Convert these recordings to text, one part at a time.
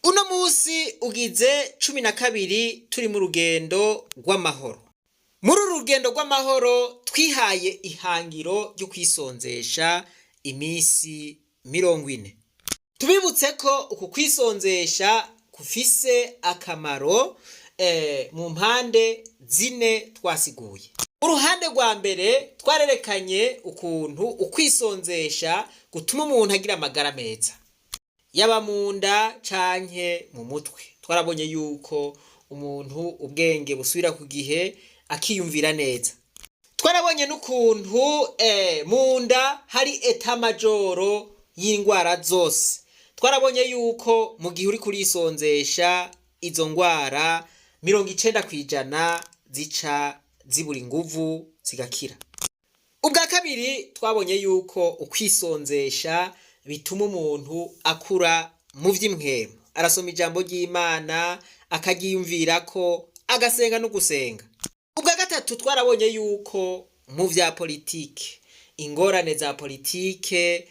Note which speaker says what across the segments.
Speaker 1: Uno munsi ugize 12 turi mu rugendo rw'amahoro. Muri uru rugendo rw'amahoro twihaye ihangiro ryo kwisonzesha iminsi 40. Tubibutse ko uku kwisonzesha kufise akamaro mu mpande zine twasiguye. Uruhande rwa mbere twarerekanye ukuntu ukwisonzesha gutuma umuntu agira amagara meza, yaba mu nda canke mu mutwe. Twarabonye yuko umuntu ubwenge busubira ku gihe, akiyumvira neza. Twarabonye n'ukuntu mu nda hari état-major y'indwara zose. Twarabonye yuko mu gihe uri kurisonzesha, izo ndwara 90% zica zibura inguvu, zigakira. Ubwa kabiri, twabonye yuko ukwisonzesha bituma umuntu akura mu vy'impwemu, arasoma ijambo ry'Imana, akaryiyumvirako, agasenga no gusenga. Ubwa gatatu, twarabonye yuko mu vya politike, ingorane za politike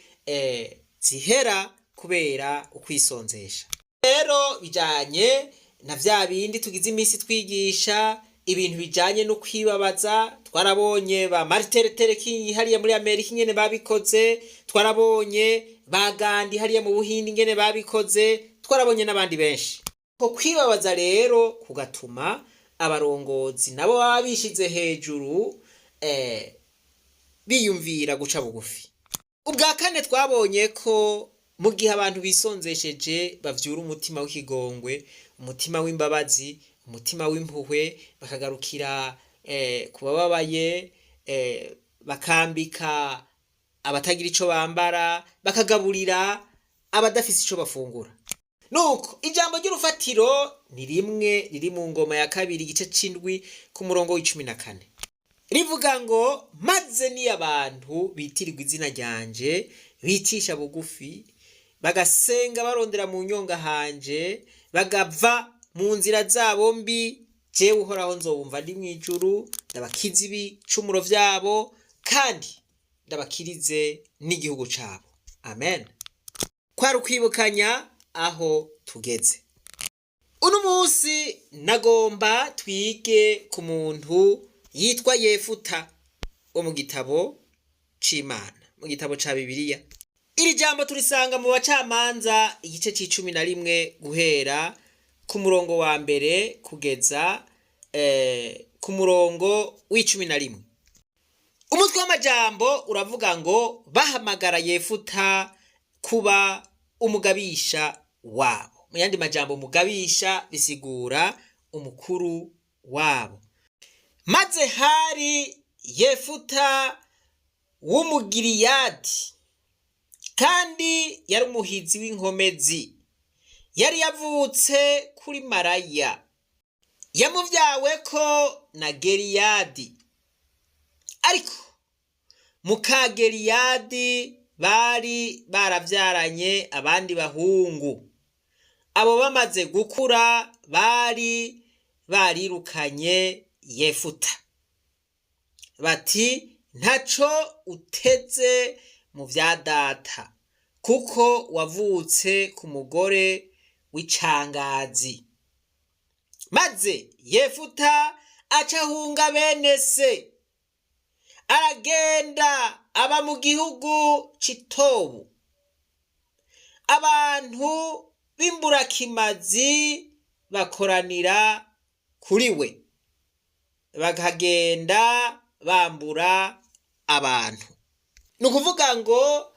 Speaker 1: zihera kubera ukwisonzesha. Rero bijanye na vya bindi tugize iminsi twigisha, ibintu bijanye no kwibabaza. Twarabonye ba Martin Luther King hariya muri Amerika ingene babikoze, twarabonye ba Gandhi hariya mu Buhindi ingene babikoze, twarabonye n'abandi benshi. Ko kwibabaza rero kugatuma abarongozi nabo baba bishize hejuru biyumvira guca bugufi. Ubwa kane, twabonye ko mu gihe abantu bisonzesheje bavyura umutima w'ikigongwe, umutima w'imbabazi, umutima w'impuhwe, bakagarukira ku bababaye, bakambika abatagira ico bambara, bakagaburira abadafise ico bafungura. Nuko ijambo ry'urufatiro ni rimwe riri mu Ngoma ya Kabiri, igice c'indwi, ku murongo w'14, rivuga ngo: "Maze niyo abantu bitirirwa izina ryanje bicisha bugufi, bagasenga barondera mu nyonga hanje, bagava mu nzira zabo mbi, jewe Uhoraho nzobumva ndi mw'ijuru, ndabakiza ibicumuro vyabo kandi ndabakirize n'igihugu cabo." Amen. Kwari ukwibukanya aho tugeze. Uno munsi nagomba twige ku muntu yitwa Yefuta wo mu gitabo c'Imana, mu gitabo ca Bibiliya. Iri jambo turisanga mu Bacamanza, igice c'11, guhera ku murongo wa mbere kugeza ku murongo w'11. Umutwe w'amajambo uravuga ngo: "Bahamagara Yefuta kuba umugabisha wabo." Mu yandi majambo, umugabisha bisigura umukuru wabo. Maze hari Yefuta w'Umugiriyadi, kandi yari umuhizi w'inkomezi, yari yavutse kuri maraya, yamuvyaweko na Geriyadi. Ariko muka Geriyadi bari baravyaranye abandi bahungu. Abo bamaze gukura bari barirukanye Yefuta, bati: "Ntaco uteze mu vya data, kuko wavutse ku mugore w'icangazi." Maze Yefuta aca ahunga bene se, aragenda aba mu gihugu c'Itobu. Abantu b'imburakimazi bakoranira kuri we, bakagenda bambura abantu. Ni ukuvuga ngo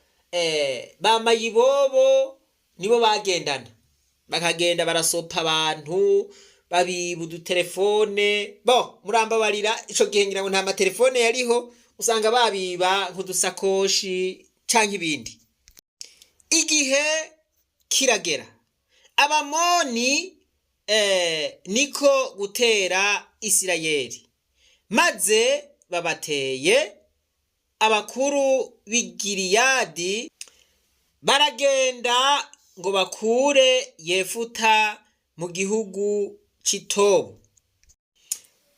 Speaker 1: ba mayibobo nibo bagendana, bakagenda barasopa abantu, babiba udutelefone. Bo murambabarira, ico gihe ngira ngo nta matelefone yariho, usanga babiba nk'udusakoshi canke ibindi. Igihe kiragera, Abamoni niko gutera Isirayeli. Maze babateye, abakuru b'i Giliyadi baragenda ngo bakure Yefuta mu gihugu c'Itobu.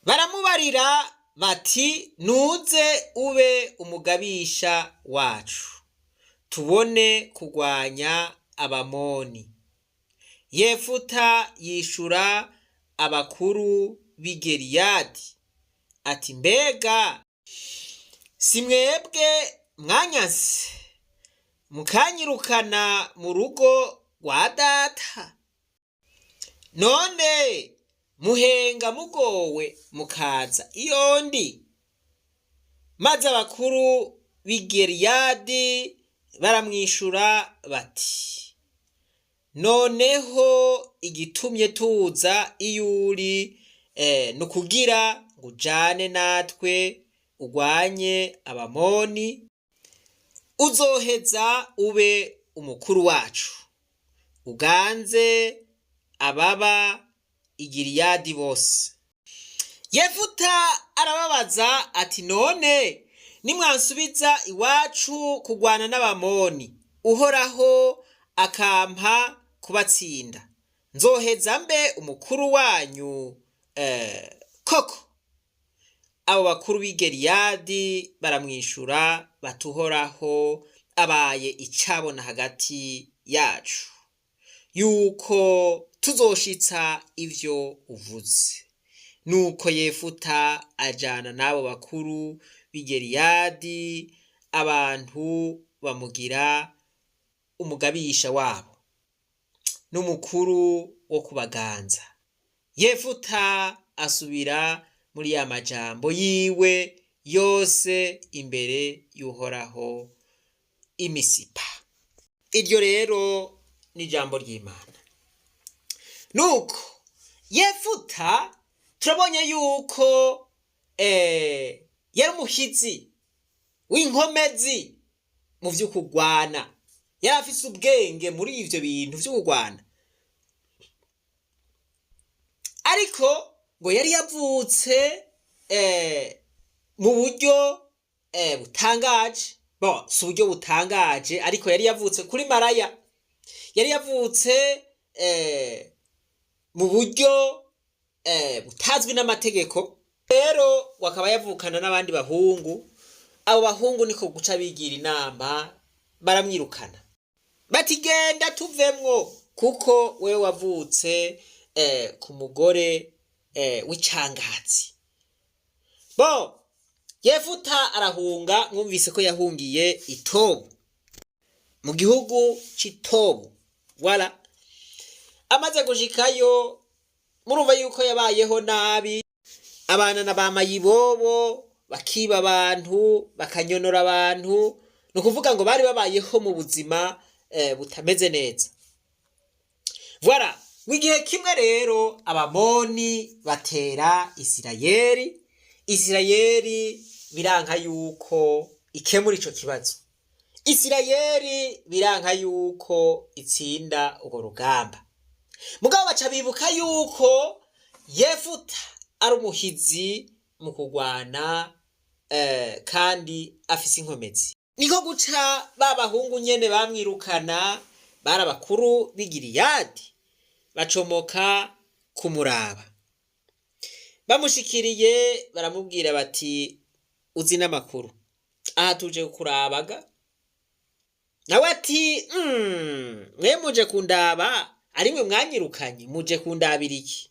Speaker 1: Baramubarira bati: "Nuze ube umugabisha wacu, tubone kurwanya Abamoni." Yefuta yishura abakuru b'i Gileyadi ati: Mbega si mwebwe mwanyanse mukanyirukana mu rugo rwa data? None muhenga mugowe mukaza iyo ndi? Maze abakuru b'i Gileyadi baramwishura bati: Noneho igitumye tuza iyo uri ni ukugira ngo ujane natwe urwanye Abamoni, uzoheza ube umukuru wacu, uganze ababa i Gileyadi bose. Yefuta arababaza ati: None nimwansubiza iwacu kurwana n'Abamoni, Uhoraho akampa kubatsinda, nzoheza mbe umukuru wanyu koko? Abo bakuru b'i Gileyadi baramwishura bati: Uhoraho abaye icabona hagati yacu, yuko tuzoshitsa ivyo uvuze. Nuko Yefuta ajana n'abo bakuru b'i Gileyadi, abantu bamugira umugabisha wabo n'umukuru wo kubaganza. Yefuta asubira muri ya majambo yiwe yose imbere y'Uhoraho i Misipa. Iryo rero ni ijambo ry'Imana. Nuko Yefuta turabonye yuko yari umuhizi w'inkomezi mu vy'ukugwana, yari afise ubwenge muri ivyo bintu vy'ukugwana, ariko ngo yari yavutse mu buryo butangaje. Bon, si uburyo butangaje, ariko yari yavutse kuri maraya, yari yavutse mu buryo butazwi n'amategeko. Rero wakaba yavukana n'abandi bahungu. Abo bahungu niko guca bigira inama, baramwirukana bati: Genda tuvemwo, kuko wewe wavutse ku mugore w'icangazi. Bo Yefuta arahunga. Mwumvise ko yahungiye i Tobu, mu gihugu c'i Tobu. Wala amaze gushikayo, murumva yuko yabayeho nabi, abana na ba mayibobo, bakiba abantu, bakanyonora abantu. Ni ukuvuga ngo bari babayeho mu buzima butameze neza. Voilà. Igihe kimwe rero Abamoni batera Isirayeli. Isirayeli biranka yuko ikemura ico kibazo, Isirayeli biranka yuko itsinda urwo rugamba. Mugabo baca bibuka yuko Yefuta ari umuhizi mu kurwana kandi afise inkomezi. Niko guca ba bahungu nyene bamwirukana, bari abakuru b'i Gileyadi, bacomoka kumuraba. Bamushikiriye baramubwira bati: Uzi n'amakuru, aha tuje kukurabaga. Nawe ati: Mwe muje kundaba ari mwe mwanyirukanye, muje kundabira iki?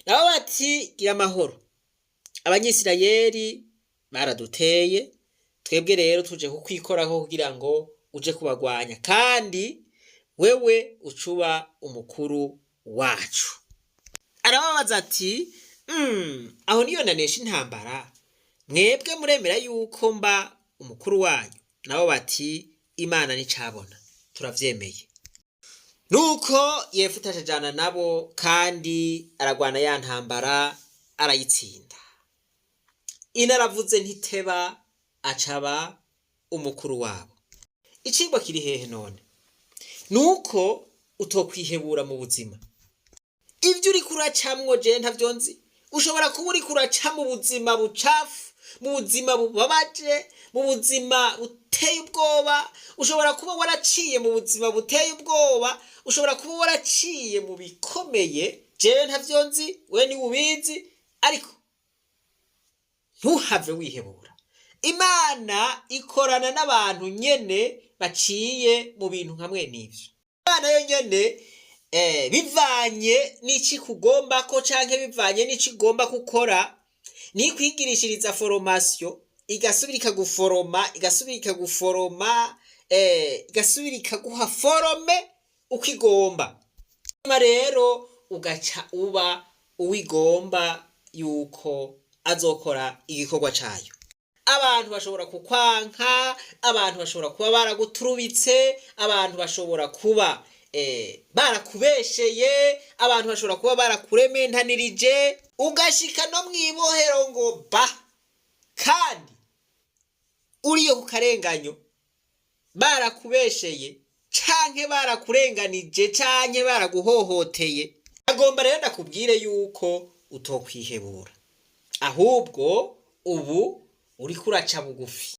Speaker 1: Nabo bati: Gira amahoro, Abanyisirayeli baraduteye, twebwe rero tuje kukwikoraho kugira ngo uje kubagwanya, kandi wewe ucuba umukuru wacu. Arababaza ati: Aho niyo nanesha intambara, mwebwe muremera yuko mba umukuru wanyu? Nabo bati: Imana nicabona, turavyemeye. Nuko Yefuta acajana nabo, kandi aragwana ya ntambara, arayitsinda. Inaravuze ntiteba, acaba umukuru wabo. Icigwa kiri hehe none? Nuko utokwihebura mu buzima. Ivyo uriko uracamwo jewe ntavyo nzi. Ushobora kuba uriko uraca mu buzima bucafu, mu buzima bubabaje, mu buzima buteye ubwoba. Ushobora kuba waraciye mu buzima buteye ubwoba, ushobora kuba waraciye mu bikomeye. Jewe ntavyo nzi, we niwe ubizi, ariko ntuhave wihebura. Imana ikorana n'abantu nyene baciye mu bintu nka mwene ivyo. Imana yo nyene. Bivanye n'ikikugombako canke bivanye n'ico igomba gukora, nikwigirishiriza formation, igasubira ikaguforoma, igasubira ikaguforoma, igasubira ikaguha forme uko igomba. Nyuma rero ugaca uba uwigomba yuko azokora igikorwa cayo. Abantu bashobora kukwanka, abantu bashobora kuba baraguturubitse, abantu bashobora kuba barakubesheye, abantu bashobora kuba barakurementanirije, ugashika no mw'ibohero ngo ba, kandi uriyo ku karenganyo, barakubesheye canke barakurenganije canke baraguhohoteye. Agomba rero ndakubwire yuko utokwihebura, ahubwo ubu uriko uraca bugufi,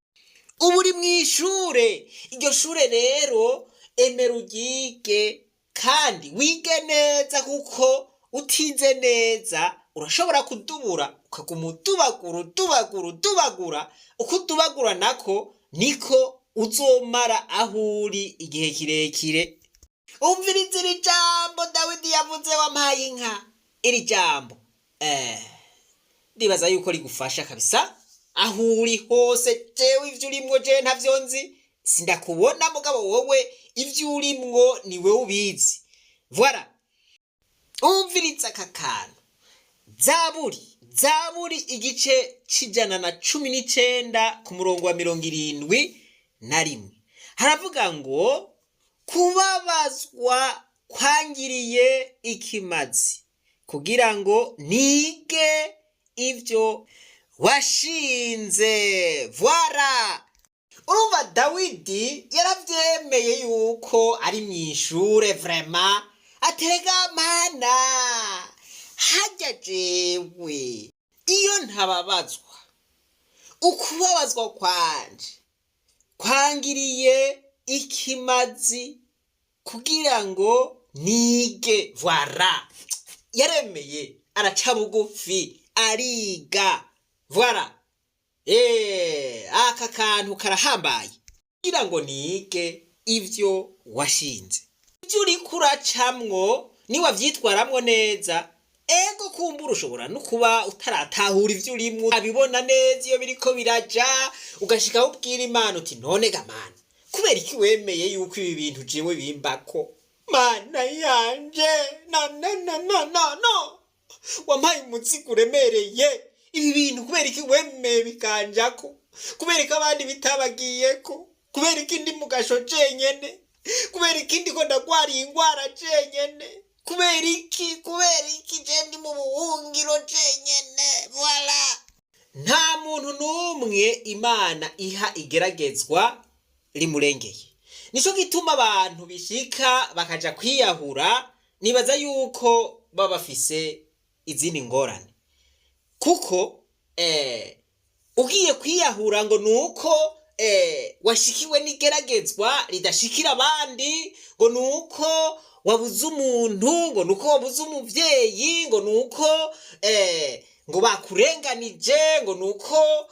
Speaker 1: ubu uri mw'ishure. Iryo shure rero emera uryige kandi wige neza, kuko utize neza urashobora kudubura, ukaguma udubagura, udubagura, udubagura. Uko udubagura nako niko uzomara aho uri igihe kirekire. Umviriza iri jambo Dawidi yavuze: "Wampaye inka." Iri jambo ndibaza yuko rigufasha kabisa aho uri hose. Jewe ivyo urimwo jewe ntavyo nzi, sindakubona, mugabo wowe ivyo urimwo ni wewe ubizi. Voilà, umviriza aka kantu. Zaburi igice c'119 ku murongo wa 71, haravuga ngo: "Kubabazwa kwangiriye ikimazi kugira ngo nige ivyo washinze." Voilà, urumva Dawidi yaravyemeye yuko ari mw'ishure. Vraiment, atega mana harya, jewe iyo ntababazwa, ukubabazwa kwanje kwangiriye ikimazi kugira ngo nige. Voilà, yaremeye, araca bugufi, ariga. Voilà, aka kantu karahambaye: kugira ngo nige ivyo washinze. Ivyo uriko uracamwo niwavyitwaramwo neza, ego kumbura ushobora no kuba utaratahura ivyo urimwo, abibona neza iyo biriko biraja, ugashika ubwira Imana uti: "None ga Mana, kubera iki wemeye yuko ibi bintu jewe bimbako? Mana yanje, no, no, no, no, no, no, wampaye umuzigo uremereye. Ibi bintu kubera iki wemeye bikanjako? Kubera ko abandi bitabagiyeko? Kubera iki ndi mu gasho jenyene? Kubera iki ndiko ndagwara iyi ngwara jenyene? Kubera iki, kubera iki je ndi mu buhungiro jenyene?" Voilà, nta muntu n'umwe Imana iha igeragezwa rimurengeye. Nico gituma abantu bishika bakaja kwiyahura, nibaza yuko baba bafise izindi ngorane, kuko ugiye kwiyahura ngo nuko washikiwe n'igeragezwa ridashikira abandi, ngo nuko wabuze umuntu, ngo nuko wabuze umuvyeyi, ngo nuko ngo bakurenganije, ngo nuko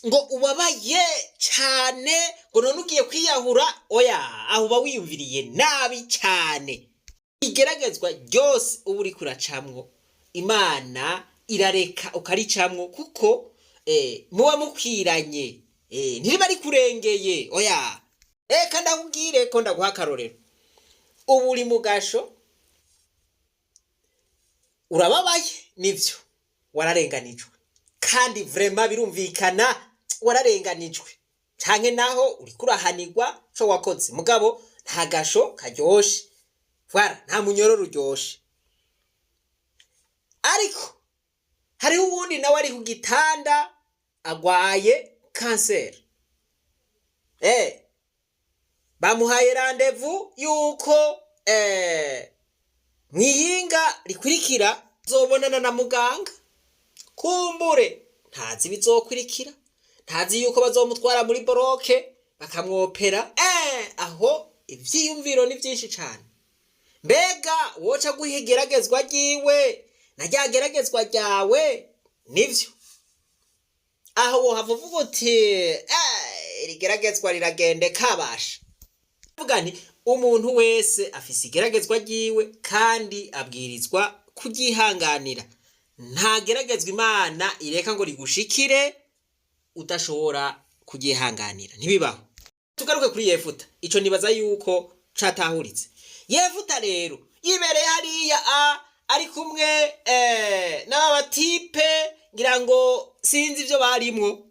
Speaker 1: ngo ubabaye cane, ngo none ugiye kwiyahura, oya, aho uba wiyumviriye nabi cane. Igeragezwa ryose uba uriko uracamwo, Imana irareka ukaricamwo, kuko muba mukwiranye, ntiriba rikurengeye, oya. Eka ndakubwire ko ndaguha akarorero. Ubu uri mu gasho, urababaye, nivyo, wararenganijwe, kandi vraiment birumvikana, wararenganijwe, canke naho uriko urahanirwa co wakoze, mugabo nta gasho karyoshe. Voilà, nta munyororo uryoshe. Ariko hariho uwundi nawe ari ku gitanda agwaye kanseri, bamuhaye rendez-vous yuko mwiyinga rikurikira zobonana na muganga. Kumbure ntazi ibizokurikira, ntazi yuko bazomutwara muri bloc bakamwopera. Aho ivyiyumviro ni vyinshi cane. Mbega woca guha igeragezwa ryiwe na rya geragezwa ryawe? Nivyo, aho wohava uvuga uti: "Iri geragezwa riragende kabasha." Vuga nti Umuntu wese afise igeragezwa ryiwe kandi abwirizwa kuryihanganira. Nta geragezwa Imana ireka ngo rigushikire udashobora kuryihanganira, ntibibaho. Tugaruke kuri Yefuta. Ico nibaza yuko catahuritse. Yefuta rero yibereye hariya ari kumwe n'aba batipe, ngira ngo sinzi ivyo barimwo.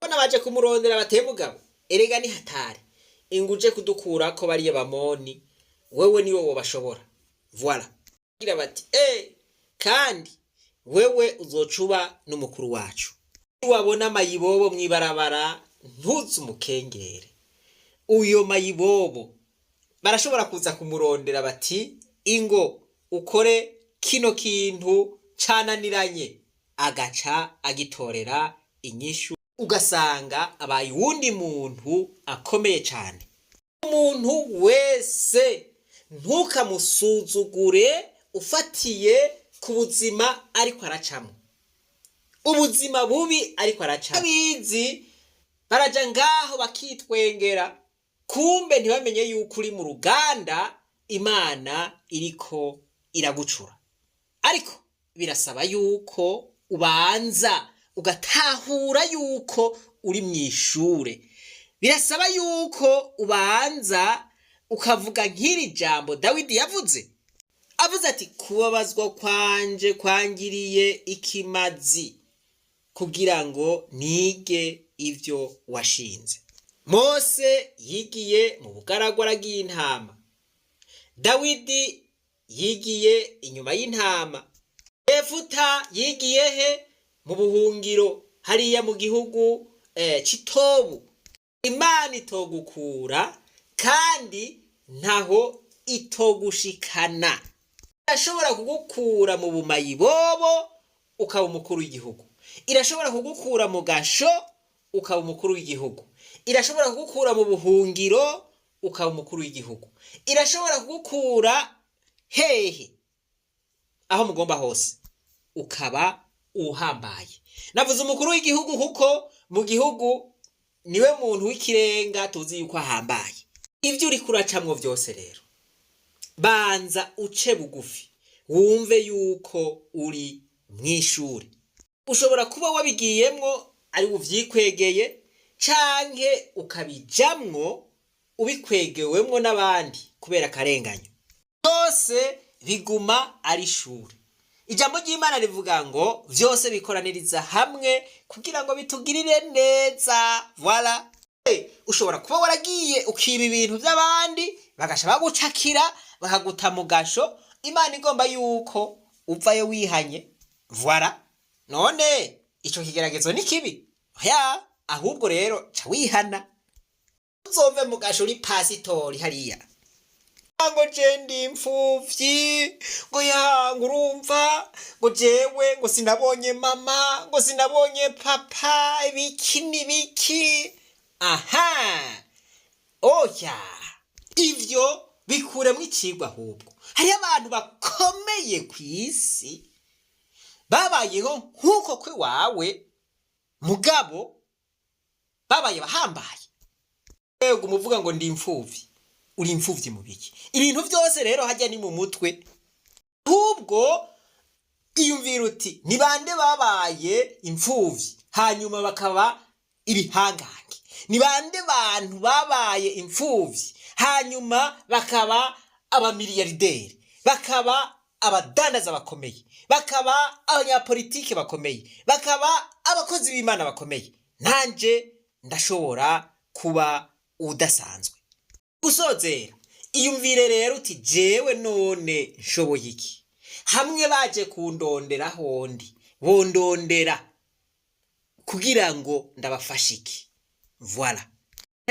Speaker 1: Bona baje kumurondera bateye mugabo, erega ni hatari, inguje kudukura ko bariya Bamoni, wewe niwe wobashobora. Voilà, gira bati kandi wewe uzocuba n'umukuru wacu. Wabona mayibobo mwibarabara, ntuze umukengere. Uyo mayibobo barashobora kuza kumurondera bati ingo ukore kino kintu cananiranye, agaca agitorera inyishu, ugasanga abaye uwundi muntu akomeye cane. Umuntu wese ntukamusuzugure ufatiye ku buzima ariko aracamo, ubuzima bubi ariko aracamo. Abizi baraja ngaho bakitwengera, kumbe ntibamenye yuko uri mu ruganda Imana iriko iragucura. Ariko birasaba yuko ubanza ugatahura yuko uri mu ishure. Birasaba yuko ubanza ukavuga nk'iri jambo Dawidi yavuze, avuze ati kubabazwa kwanje kwangiriye ikimazi kugira ngo nige ivyo washinze. Mose yigiye mu bugaragwa aragiye intama, Dawidi yigiye inyuma y'intama, Yefuta yigiye he? Mu buhungiro hariya mu gihugu c'Itobu. Imana itogukura kandi ntaho itogushikana. Irashobora kugukura mu bumayibobo ukaba umukuru w'igihugu, irashobora kugukura mu gasho ukaba umukuru w'igihugu, irashobora kugukura mu buhungiro ukaba umukuru w'igihugu, irashobora kugukura hehe aho mugomba hose ukaba uhambaye. Navuze umukuru w'igihugu kuko mu gihugu niwe muntu w'ikirenga tuzi yuko ahambaye. Ibyo uriko uracamwo vyose rero, banza uce bugufi wumve yuko uri mw'ishure. Ushobora kuba wabigiyemwo ari uvyikwegeye, canke ukabijamwo ubikwegewemwo n'abandi kubera akarenganyo. Byose biguma ari ishure. Ijambo ry'Imana rivuga ngo vyose bikoraniriza hamwe kugira ngo bitugirire neza. Voilà. Ushobora kuba waragiye ukiba ibintu by'abandi, bagasha bagucakira bakaguta mu gasho, Imana igomba yuko uvayo wihanye. Voilà. None ico kigeragezo ni kibi? Oya, ahubwo rero ca wihana, uzove mu gasho uri pasitori hariya. Ngo je ndi imfuvyi, ngo ya ngo urumva ngo jewe ngo sinabonye mama, ngo sinabonye papa, ibiki n'ibiki. Aha, oya, ivyo bikuremwo icigwa. Ahubwo hariyo abantu bakomeye ku isi babayeho nk'uko kwe wawe, mugabo babaye bahambaye. Yego, umuvuga ngo ndi imfuvyi, uri imfuvyi mu biki? Ibintu byose rero hajya ni mu mutwe. Ahubwo iyumvira uti ni bande babaye imfuvyi hanyuma bakaba ibihangange? Ni bande bantu babaye imfuvyi hanyuma bakaba abamiliyarderi, bakaba abadandaza bakomeye, bakaba abanyapolitike bakomeye, bakaba abakozi b'Imana bakomeye? Nanje ndashobora kuba udasanzwe. Gusozera, iyumvire rero uti jewe none nshoboye iki? Hamwe baje kundondera hondi bondondera kugira ngo ndabafashe iki? Voilà.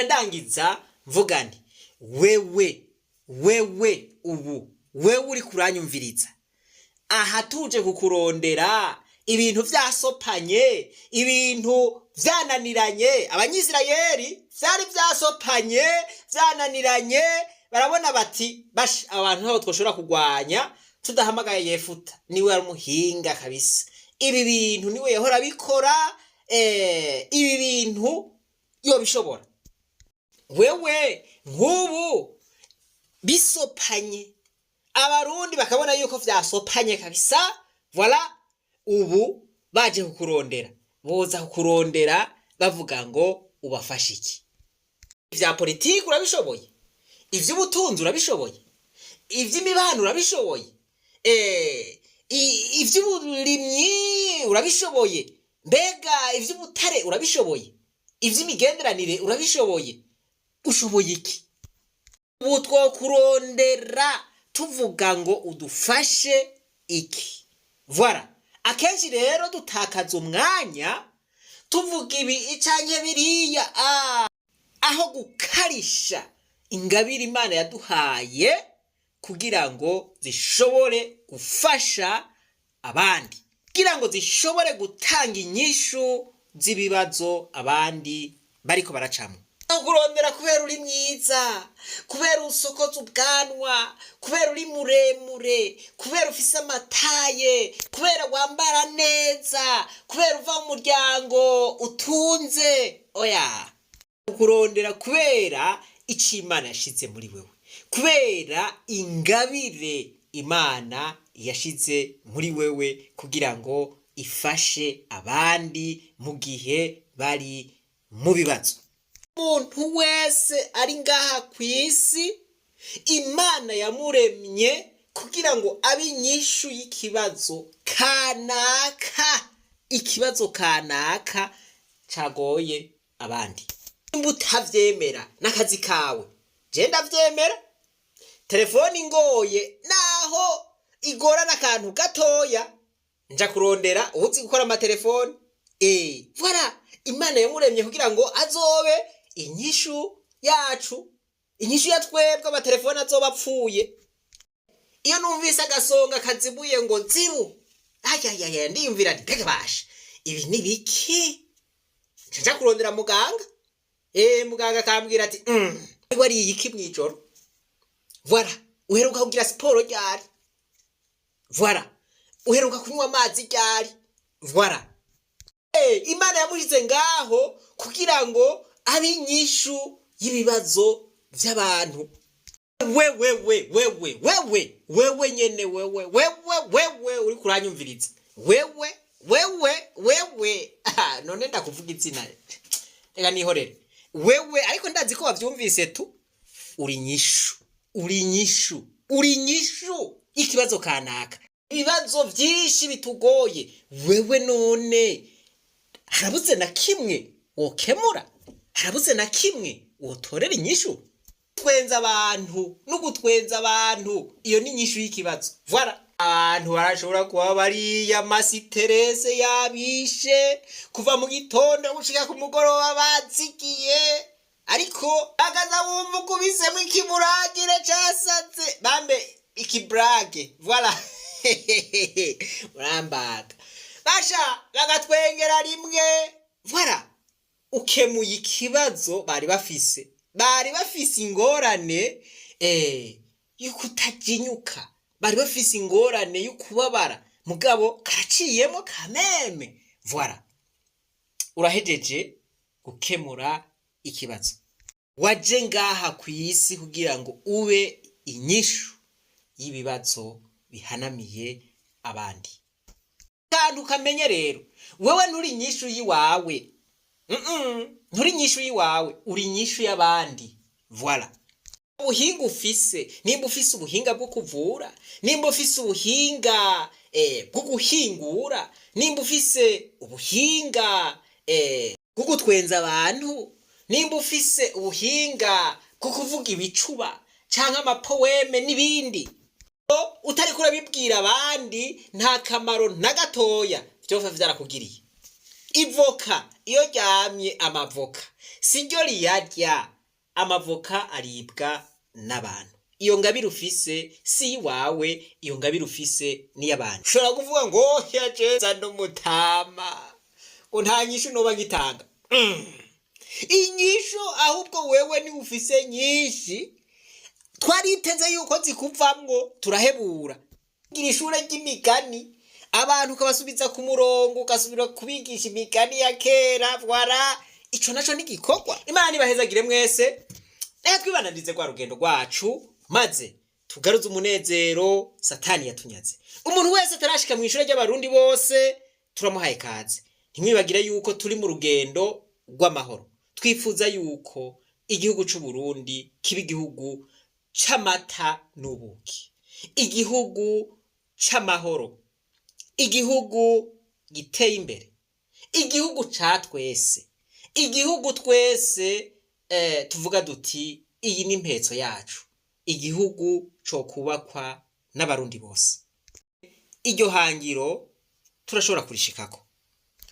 Speaker 1: Ndangiza mvuga nti wewe ubu wewe uri kuranyumviriza aha, tuje kukurondera ibintu vyasopanye, ibintu vyananiranye. Abanyisirayeli vyari vyasopanye, vyananiranye, barabona bati bash abantu ntabo twoshobora kugwanya tudahamagaye Yefuta, niwe ari umuhinga kabisa, ibi bintu niwe yahora abikora, ibi bintu yobishobora. Wewe nk'ubu Bisopanye, Abarundi bakabona yuko vyasopanye kabisa. Voilà, ubu baje kukurondera, boza kukurondera bavuga ngo ubafashe iki? Ivya politiki urabishoboye, ivy'ubutunzi urabishoboye, ivy'imibano urabishoboye, ivy'uburimyi urabishoboye, mbega ivy'ubutare urabishoboye, ivy'imigenderanire urabishoboye? Ushoboye iki? Ubu twokurondera tuvuga ngo udufashe iki? Voilà, akenshi rero dutakaza umwanya tuvuga ibi canke biriya, aho gukarisha ingabire Imana yaduhaye kugira ngo zishobore gufasha abandi, kugira ngo zishobore gutanga inyishu z'ibibazo abandi bariko baracamwo. Kurondera kubera uri mwiza, kubera usokoza ubwanwa, kubera uri muremure, kubera ufise amataye, kubera wambara neza, kubera uva mu muryango utunze, oya. Kurondera kubera ico Imana yashize muri wewe, kubera ingabire Imana yashize muri wewe kugira ngo ifashe abandi mu gihe bari mu bibazo. Umuntu wese ari ngaha ku isi, Imana yamuremye kugira ngo abe inyishu y'ikibazo kanaka, ikibazo kanaka cagoye abandi. Nimba utavyemera n'akazi kawe, je ndavyemera. Telefoni ingoye, naho igorana akantu gatoya, nja kurondera uwuzi gukora amatelefoni. Voilà, Imana yamuremye kugira ngo azobe inyishu yacu, inyishu ya twebwe amatelefoni azoba apfuye. Iyo numvise agasonga kazibuye ngo zibu, ayayaya, ndiyumvira nti: "Mbega basha, ibi ni biki?" Nca kurondera muganga. Muganga akambwira ati: "Wariye iki mw'ijoro? Voilà, uheruka kugira siporo ryari? Voilà, uheruka kunywa amazi ryari?" Voilà. Imana yamushize ngaho kugira ngo abe inyishu y'ibibazo vy'abantu. Wewe, wewe, wewe, wewe, wewe nyene, wewe, wewe, wewe uri kuranyumviriza, wewe, wewe, wewe. Ah, none ndakuvuga izina, reka nihorere wewe, ariko ndazi ko wavyumvise tu. Uri nyishu, uri nyishu, uri nyishu y'ikibazo kanaka, ibibazo vyinshi bitugoye. Wewe none harabuze na kimwe wokemura? Harabuze na kimwe wotorera inyishu? Twenza abantu no gutwenza abantu, iyo ni inyishu y'ikibazo. Voilà, abantu barashobora kuba bariya ama stress yabishe kuva mu gitondo gushika ku mugoroba bazigiye, ariko bagaza bumva ukubisemo ikiburagire casaze bambe iki blague. Voilà, murambaga basha bagatwengera rimwe. Voilà, ukemuye ikibazo bari bafise. Bari bafise ingorane yo kutajinyuka, bari bafise ingorane yo kubabara, mugabo karaciyemo kameme. Voilà, urahejeje gukemura ikibazo. Waje ngaha ku isi kugira ngo ube inyishu y'ibibazo bihanamiye abandi. Kandi ukamenye rero, wewe nturi inyishu y'iwawe. Nturi inyishu y'iwawe, uri inyishu y'abandi. Voilà, ubuhinga ufise, nimba ufise ubuhinga bwo kuvura, nimba ufise ubuhinga bwo guhingura, nimba ufise ubuhinga bwo gutwenza abantu, nimba ufise ubuhinga bwo kuvuga ibicuba canke ama poèmes n'ibindi, utariko urabibwira abandi, nta kamaro na gatoya vyova vyarakugiriye. Ivoka iyo ryamye amavoka, siryo riyarya, amavoka aribwa n'abantu. Iyo ngabire ufise si iwawe, iyo ngabire ufise niy'abantu. Ushobora kuvuga ngo yajeza n'umutama, ngo nta nyishu noba ngitanga. Inyishu ahubwo wewe niwe ufise nyinshi, twariteze yuko zikuvamwo turahebura. Gira ishure ry'imigani, abantu ukabasubiza ku murongo, ugasubira kubigisha imigani ya kera. Voilà, ico naco ni igikorwa. Imana nibahezagire mwese. Reka twibananize rwa rugendo rwacu. Maze tugaruze umunezero Satani yatunyaze. Umuntu wese atarashika mu ishure ry'Abarundi bose, turamuhaye kaze. Ntimwibagire yuko turi mu rugendo rw'amahoro. Twifuza yuko igihugu c'u Burundi kiba igihugu c'amata n'ubuki, igihugu c'amahoro, igihugu giteye imbere, igihugu ca twese, igihugu twese tuvuga duti: "Iyi ni impetso yacu", igihugu co kubakwa n'Abarundi bose. Iryo hangiro turashobora kurishikako.